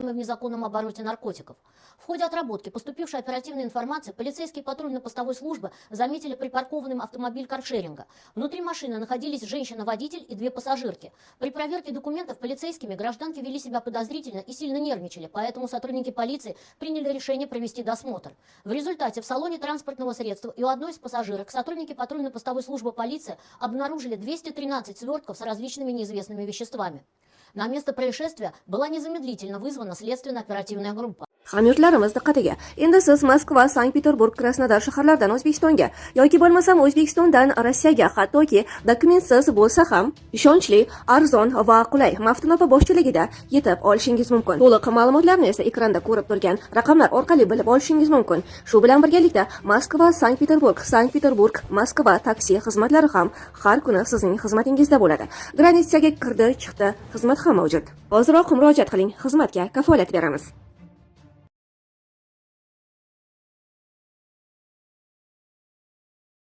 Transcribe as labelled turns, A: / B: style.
A: В незаконном обороте наркотиков. В ходе отработки поступившей оперативной информации полицейские патрульно-постовой службы заметили припаркованным автомобиль каршеринга. Внутри машины находились женщина-водитель и две пассажирки. При проверке документов полицейскими гражданки вели себя подозрительно и сильно нервничали, поэтому сотрудники полиции приняли решение провести досмотр. В результате в салоне транспортного средства и у одной из пассажирок сотрудники патрульно-постовой службы полиции обнаружили 213 свертков с различными неизвестными веществами. На место происшествия была незамедлительно вызвана следственно-оперативная группа.
B: Hamyurtlarimiz diqqatiga! Endi siz Moskva, Sankt-Peterburg, Krasnodar shaharlaridan O'zbekistonga yoki bo'lmasam O'zbekistondan Rossiyaga, hattoki dokumentsiz bo'lsa ham, ishonchli, arzon va qulay Maftun opa boshchiligida yetib olishingiz mumkin. To'liq ma'lumotlarni esa ekranda ko'rib turgan raqamlar orqali bilib olishingiz mumkin. Shu bilan birgalikda Moskva, Sankt-Peterburg, Sankt-Peterburg, Moskva taksi xizmatlari ham har kuni sizning xizmatingizda bo'ladi. Граница ga kirdi, chiqdi xizmat ham mavjud. Hoziroq murojaat qiling, xizmatga kafolat beramiz.